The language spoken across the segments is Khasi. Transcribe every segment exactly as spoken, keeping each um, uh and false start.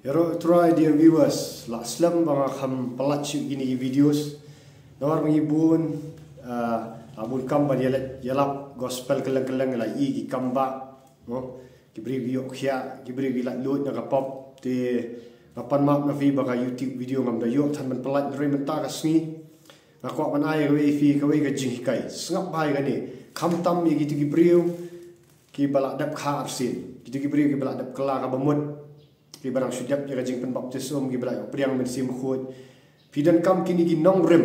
Ïaroh Trai, dear viewers, lah slem ba nga kham pynlait shuh kine ki videos. Namar ba ngi bun, ah, la bun kam ban ïalap, ïalap gospel kylleng kylleng, la ïohi ki kam ba, no? Ki briew ki ïoh khiah, ki briew ki laitluid na ka pop. Te nga pan map na phi ba ka YouTube video ngam da ïoh than ban pynlait, hynrei mynta ka sngi nga kwah ban ai kawei ïa phi, kawei ka jinghikai. Sngap bha ïa kane. Khamtam ïa kito ki briew kiba la dep kha arsien, kito ki briew kiba la dep kylla kaba mut, kiba dang shu dep ïa ka jingpynbaptis um, kiba la ïoh pdiang Mynsiem Bakhuid. Phi donkam kine ki nongrim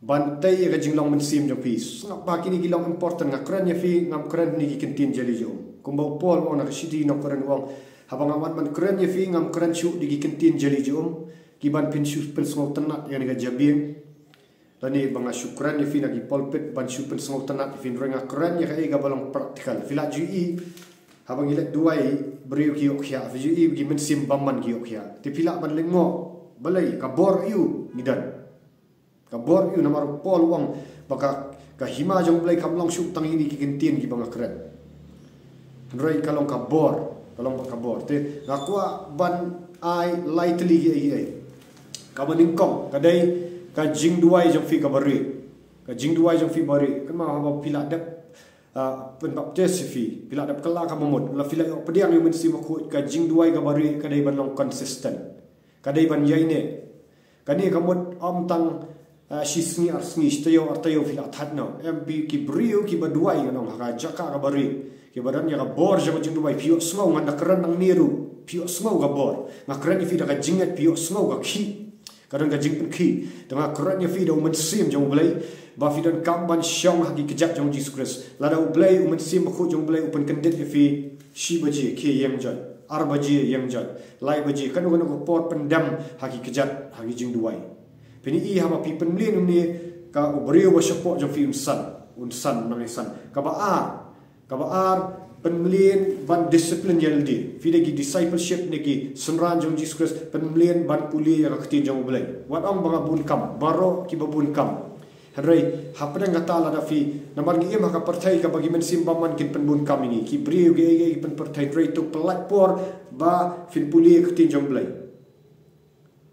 ban tei ïa ka jinglong mynsiem jong phi. Sngap bha, kine ki long important. Nga kren ïa phi, ngam kren ne ki kyntien jali jong um. Kumba u Paul u ong na ka shithi na ki Korinth, u ong, haba nga wan ban kren ïa phi, ngam kren shuh de ki kyntien jali jong um, kiban phin shu pynsngewtynnat ïa kane ka jabieng, lane ba nga shu kren ïa phi na ki pulpit ban shu pynsngewtynnat ïa phi, hynrei nga kren ïa kaei kaba long practical. Phi la ju ïohi, haba ngi leit duwai, briew ki ïoh khiah. Phi ju ïohi ki mynsiem bymman ki ïoh khiah. Te phi lah ban lyngngoh, balei? Ka bor aiu ngi don? Ka bor aiu? Namar u Paul u ong ba ka, ka hima jong u Blei kam long shuh tang ïa kine ki kyntien kiba nga kren, hynrei ka long ka bor, ka long ba ka bor. Te nga kwah ban ai lai tylli kiei kiei. Kaba nyngkong ka dei ka jingduwai jong phi kaba rieh. Ka jingduwai jong phi ba rieh. Kynmaw, haba phi la dep, ah, pynbaptis ïa phi, phi la dep kylla kaba mut, la phi la ïoh pdiang ïa u Mynsiem Bakhuid, ka jingduwai kaba rieh ka dei ban long consistent. Ka dei ban ïaineh. Kane ka mut ym tang, ah, shi sngi ar sngi, shi taïew ar taïew phi la thait noh. Em, phi ki briew kiba duwai, ngan ong, ha ka jaka kaba rieh, kiba don ïa ka bor jong ka jingduwai. Phi ïohsngew, ngan da kren nangne ruh, phi ïohsngew ka bor. Nga kren ïa phi da ka jingngeit, phi ïohsngew ka khih, ka don ka jingpynkhih. Te nga kren ïa phi da u Mynsiem jong u Blei ba phi donkam ban shong ha ki kjat jong u Jisu Khrist. Lada u Blei, u Mynsiem Bakhuid jong u Blei u pynkyndit ïa phi shi baje, khie ïeng joit. Ar baje, ïeng joit. Lai baje, kano kano ka por, pyndem ha ki kjat, ha ki jingduwai. Phin ïohi haba phi pynmlien une, ka, u briew ba shapoh jong phi un san, un san, nang ïa san. Kaba ar, kaba ar, pynmlien ban discipline ïa lade. Phi dei ki discipleship ne ki synran jong u Jisu Khrist, pynmlien ban pule ïa ka ktien jong u Blei. Wat ong ba nga bun kam, baroh kiba bun kam. Hynrei hapdeng kata, lada phi, namar ngi im ha ka pyrthei kaba ki mynsiem bymman kin pynbun kam ïa ngi, ki briew kiei kiei ki pynpyrthei, hynrei to pynlait por ba phin pule ïa ka ktien jong u Blei.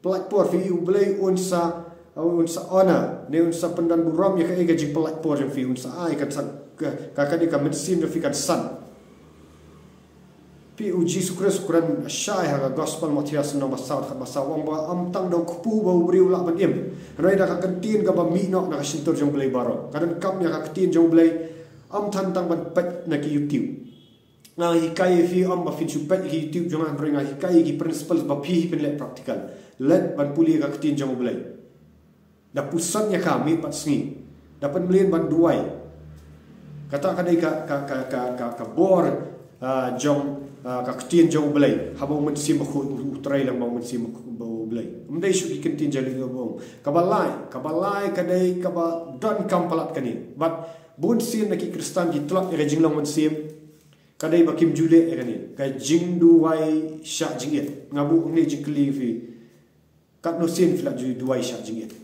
Pynlait por, phi ïohi u Blei un sa, un sa honor, ne un sa pyndonburom ïa kaei ka jingpynlait por jong phi, un sa ai, kan sa, ka, ka, ka dei ka mynsiem jong phi kan san. Phi, u Jisu Khrist u kren shai ha ka Gospel Mathaios lynnong ba saw, khat ba saw, u ong ba ym tang da u kpu ba u briew u lah ban im, hynrei da ka ktien kaba mih noh na ka shyntur jong u Blei baroh. Ka donkam ïa ka ktien jong u Blei, ym tang tang ban peit na ki YouTube. Nga hikai ïa phi, ym ba phin shu peit ki YouTube jong nga, hynrei nga hikai ïa ki principles ba phi phin leh practical. Leit ban pule ka ktien jong u Blei. Da pyrshang ïa ka miet bad sngi. Da pynmlien ban duwai. Kata ka dei ka, ka, ka, ka, ka, ka bor, ah, jong, ah, ka ktien jong u Blei. Haba u Mynsiem Bakhuid u, u trei lang bad u Mynsiem Bakhuid, bad u Blei. Ym dei shuh ki kyntien jali, kaba ong. Kaba lai, kaba lai ka dei kaba donkam palat kane. Bad bun sien na ki Khristan ki tlot ïa ka jinglong mynsiem. Ka dei ba kim ju leh ïa kane, ka jingduwai shah jingit. Nga buh hangne jingkylli ïa phi. Katno sien phi la ju duwai shah jingit?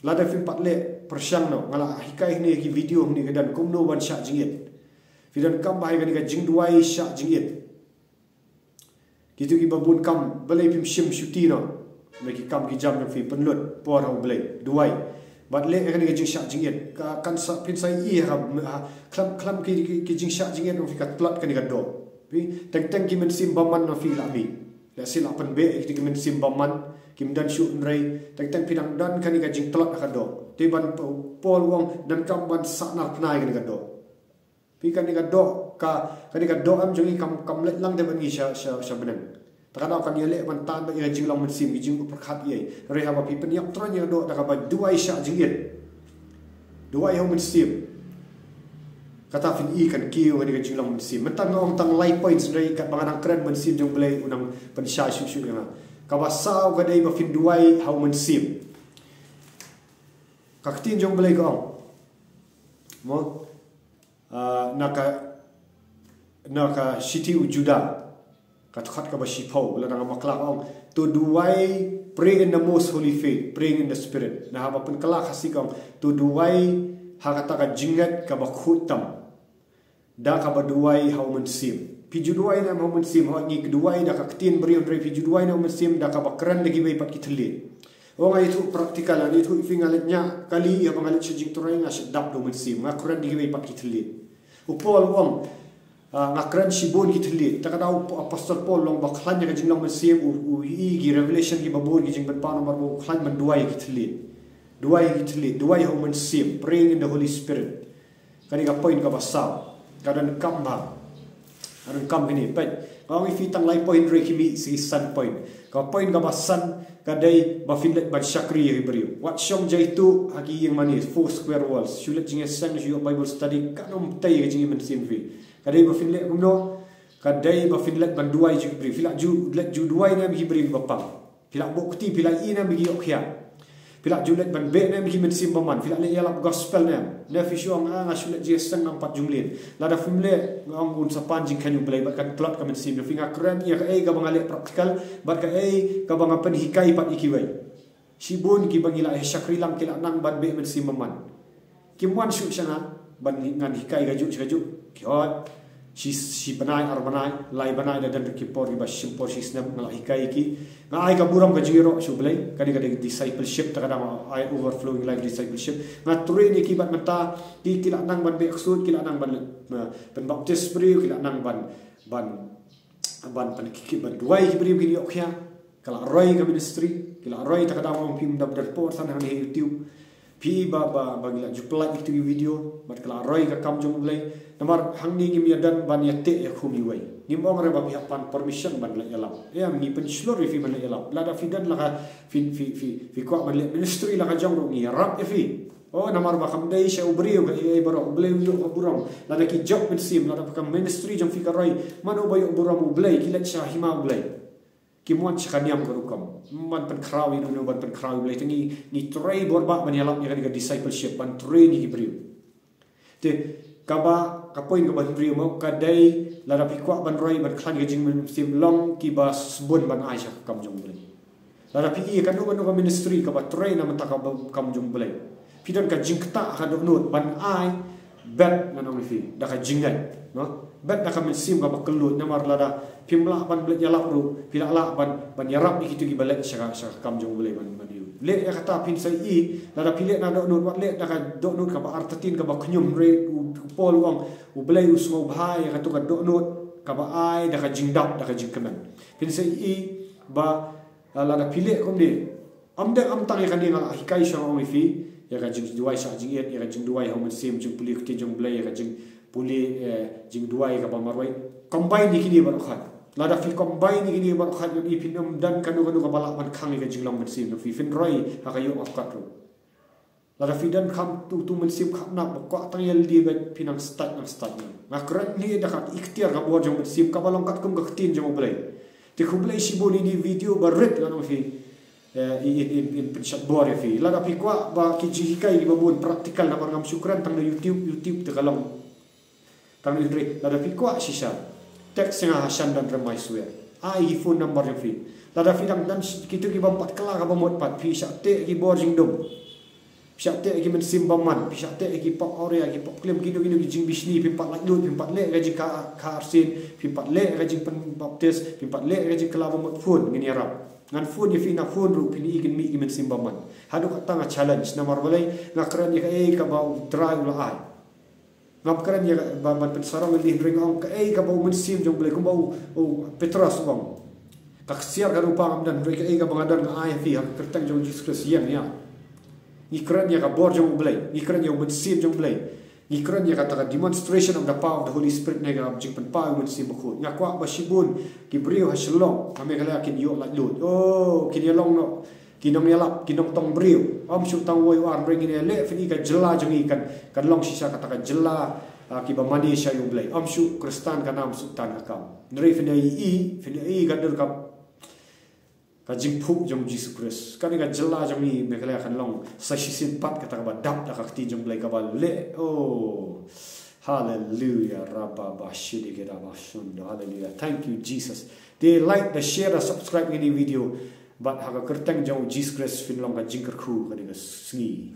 Lada phim pat leh, pyrshang noh, nga la hikai hangne ki video hangne, ka don kumno ban shah jingit. Phi donkam bha ïa kane ka jingduwai shah jingit. Kito kiba bun kam, balei phim shim shuti noh na ki kam ki jam jong phi, pynlut por ha u Blei, duwai. Bad leh ïa kane ka jingshah jingit, ka, kan sa, phin sa ïohi ha, ha, khlem, khlem ki, ki, ki jingshah jingit jong phi ka tlot kane ka doh. Phi, teng teng ki mynsiem bymman jong phi la mih. Lehse la pynbeh ïa kito ki mynsiem bymman, kim don shuh, hynrei teng teng phi dang don kane ka jingtlot ha ka doh. Te ban, Paul u ong, donkam ban sahnarphna ïa kane ka doh. Phi, kane ka doh, ka, kane ka doh em jong ngi kam, kam leit lang te bad ngi sha, sha, sha bneng. Te ka doh kan ïaleh ban tan bad ïa ka jinglong mynsiem, ki jingpyrkhat ïa. Hynrei haba phi pynïap tyrwa ïa ka doh da kaba duwai shah jingit. Duwai ha u Mynsiem. Kata phin ïohi kan kiew ïa ka jinglong mynsiem. Mynta nga ong tang lai points, hynrei katba nga dang kren, Mynsiem jong u Blei u nang pynshai shuh shuh ïa nga. Kaba saw ka dei ba phin duwai ha u Mynsiem. Ka ktien jong u Blei ka ong, mo, ah, na ka, na ka shithi u Juda, ka dkhot kaba shiphew, lada nga bakla, ka ong, to duwai, pray in the most holy faith, praying in the Spirit. Na haba pynkylla Khasi ka ong, to duwai ha kata ka jingngeit kaba khuid tam, da kaba duwai ha u Mynsiem. Phi ju duwai ne em ha u Mynsiem? Hooid, ngi duwai da ka ktien briew, hynrei phi ju duwai ne em ha u Mynsiem da kaba kren da kiwei pat ki thylliej? O, nga ïathuh practical, nga ïathuh ïa phi, nga leit ñiah kali, ïa ba nga leit sha jingtrei nga shah dap da u Mynsiem, nga kren da kiwei pat ki thylliej. U Paul u ong, ah, nga kren shibun ki thylliej. Te ka daw u Apostol Paul u long ba khlaiñ ïa ka jinglong mynsiem, u, u ïohi ki revelation kiba bun, ki jingpynpaw, namar ba u khlaiñ ban duwai ïa ki thylliej. Duwai ïa ki thylliej, duwai ha u Mynsiem, praying in the Holy Spirit. Ka dei ka point kaba saw. Ka donkam bha. Ka donkam kine, peit. Nga ong ïa phi tang lai point, hynrei ki mih sa ki san point. Ka point kaba san ka dei ba phin leit ban shakri ïa ki briew. Wat shong jaituh ha ki ïing mane, four square walls. Shu leit jingïaseng, shu ïoh Bible study, kam tei ïa ka jingim mynsiem phi. Ka dei ba phin leit kumno? Ka dei ba phin leit ban duwai ïa ki briew. Phi lah ju leit ju duwai ne em ïa ki briew kiba pang? Phi lah buh kti, phi lah ïohi ne em ïa ki ïoh khia? Phi lah ju leit ban beh ne em ïa ki mynsiem bymman? Phi lah leit ïalap gospel ne em? Ne phi shu ong, ah, nga shu leit jingïaseng, ngam pat ju mlien. Lada phim leh, nga ong un sa pan jingkheiñ U Blei bad kan tlot ka mynsiem jong phi. Nga kren ïa kaei kaba nga leh practical bad kaei kaba nga pynhikai pat ïa kiwei. Shibun kiba ngi la ïa shakri lang ki la nang ban beh mynsiem bymman. Kim wan shuh sha nga ban ngan hikai kajuh sha kajuh. Ki hooid, shi, shi bnai, ar bnai, lai bnai, da don ruh ki por kiba shim por shi snem nga la hikai ïa ki. Nga ai ka burom ka jingïaroh sha U Blei, ka dei, ka dei discipleship, te ka dang ai overflowing life discipleship. Nga train ïa ki bad mynta ki, ki la nang ban beh ksuid, ki la nang ban, eh, pynbaptis briew, ki la nang ban, ban, ban pyn, ki, ki ban duwai ki briew kin ïoh khia. Ka la roi ka ministry, ki la roi, te ka dang ong phim dap dap por san hangne ha YouTube. Phi ba, ba, ba ngi la ju pynlait ïa kito ki video, bad ka la roi ka kam jong U Blei. Namar hangne ngim ïa don ban ïa teh ïa khum iwei. Ngim ong re ba phi hap pan permission ban leit ïalap. Em, ngi pynshlur ïa phi ban leit ïalap. Lada phi don la ka, phi, phi, phi, phi kwah ban leh ministry la ka jong ruh, ngi ïarap ïa phi. O, namar ba kam dei sha u briew kaei kaei baroh, U Blei u ïoh ka burom. Lada ki jop mynsiem, lada ka ministry jong phi ka roi, mano ba ïoh burom? U Blei. Ki leit sha hima U Blei. Kim wan sha ka niam ka rukom. Ban pynkhraw ïa uno uno, ban pynkhraw ïa U Blei. Te ngi, ngi trei bor bha ban ïalap ïa kane ka discipleship, ban train ïa ki briew. Te kaba, ka point kaba hynriew mo, ka dei lada phi kwah ban roi, ban khlaiñ ka jingmynsiem, long kiba sbun ban ai sha ka kam jong U Blei. Lada phi ïa kano kano ka ministry kaba trei na bynta ka kam jong U Blei, phi don ka jingktah ha ka dohnud ban ai, bet, ngan ong ïa phi, da ka jingngeit, no? Bet da ka mynsiem kaba kylluid, namar lada phim lah ban leit ïalap ruh, phi lah lah ban, ban ïarap ïa kito kiba leit sha ka, sha ka kam jong U Blei ban, ban ïoh. Leh ïa kata, phin sa ïohi, lada phi leh na dohnud, wat leh da ka dohnud kaba artatien, kaba khñium, hynrei u, u Paul u ong, U Blei u sngewbha ïa kato ka dohnud kaba ai da ka jingdap, da ka jingkmen. Phin sa ïohi ba, ah, lada phi leh kumne, ym dei, ym tang ïa kane nga la hikai sha, nga ong ïa phi, ïa ka jingduwai shah jingit, ïa ka jingduwai ha u Mynsiem, jingpule ktien jong U Blei, ïa ka jingpule, eh, jingduwai kaba marwei. Combine ïa kine baroh khat. Lada phi combine ïa kine baroh khat, ïohi phin ym don kano kano kaba lah ban khang ïa ka jinglong mynsiem jong phi, phin roi ha ka ïoh ka kot ruh. Lada phi don kham tu, tu mynsiem kham nap, ba kwah tang ïa lade beit, phi nang stad, nang stad nang. Nga kren ne da ka iktiar ka bor jong u Mynsiem kaba long katkum ka ktien jong U Blei. Te khublei shibun, ine i video ba rit, ngan ong ïa phi, eh, in, in, in, in pynshad bor ïa phi. Lada phi kwah ba ki jinghikai kiba bun practical, namar ngam shu kren tang na YouTube, YouTube te ka long. Tang hynrei lada phi kwah shisha, text ïa nga ha Shandan Rymbai Swer. Ai ki phone number jong phi. Lada phi dang don shi-, kito ki bym pat kylla kaba mut pat, phi shah teh ki bor jingdum, phi shah teh ki mynsiem bymman, phi shah teh ki pop awria, ki pop klim, kino kino ki jingbishni, phim pat laitluid, phim pat leh ka jingkha, kha arsien, phim pat leh ka jingpynbaptis, phim pat leh ka jingkylla ba mut, phone, ngin ïarap. Ngan phone ïa phi na phone ruh, phin ïohi kin mih ki mynsiem bymman. Haduh katta nga challenge, namar balei? Nga kren ïa kaei kaba U Trai u la ai. Ngam kren ïa ka ba, ban pynsarong ïa lade, hynrei nga ong kaei kaba u Mynsiem jong U Blei, kumba u, u Petros u ong. Ka ksiar ka rupa ngam don, hynrei kaei kaba nga don nga ai ha phi, ha ka kyrteng jong u Jisu Khrist, ïeng ïa. Ngi kren ïa ka bor jong U Blei, ngi kren ïa u Mynsiem jong U Blei. Ngi kren ïa kata ka demonstration of the power of the Holy Spirit ne ka jingpynpaw u Mynsiem Bakhuid. Nga kwah ba shibun ki briew ha Shillong, ha Meghalaya kin ïoh laitluid. Oh, kin ïa long noh ki nongïalap, ki nongtong briew. Ym shuh tang uwei u ar, hynrei ngin ïaleh, phin i ka jylla jong ngi kan, kan long shisha kata ka jylla, ah, kiba mane sha ïa U Blei. Ym shuh Khristan ka nam, shuh tan ka kam. Hynrei phin ïa i, phin ïa i ka dur ka, ka jingphuh jong u Jisu Khrist. Kane ka jylla jong ngi Meghalaya kan long sa shisien pat kata kaba dap da ka ktien jong U Blei kaba leh. Oh. Hallelujah. Rabba ba shidi geda ba shundo. Hallelujah. Thank you, Jesus. Te like, te share, te subscribe ïa ine i video. Bad ha ka kyrteng jong u Jisu Khrist phin long ka jingkyrkhu kane ka sngi.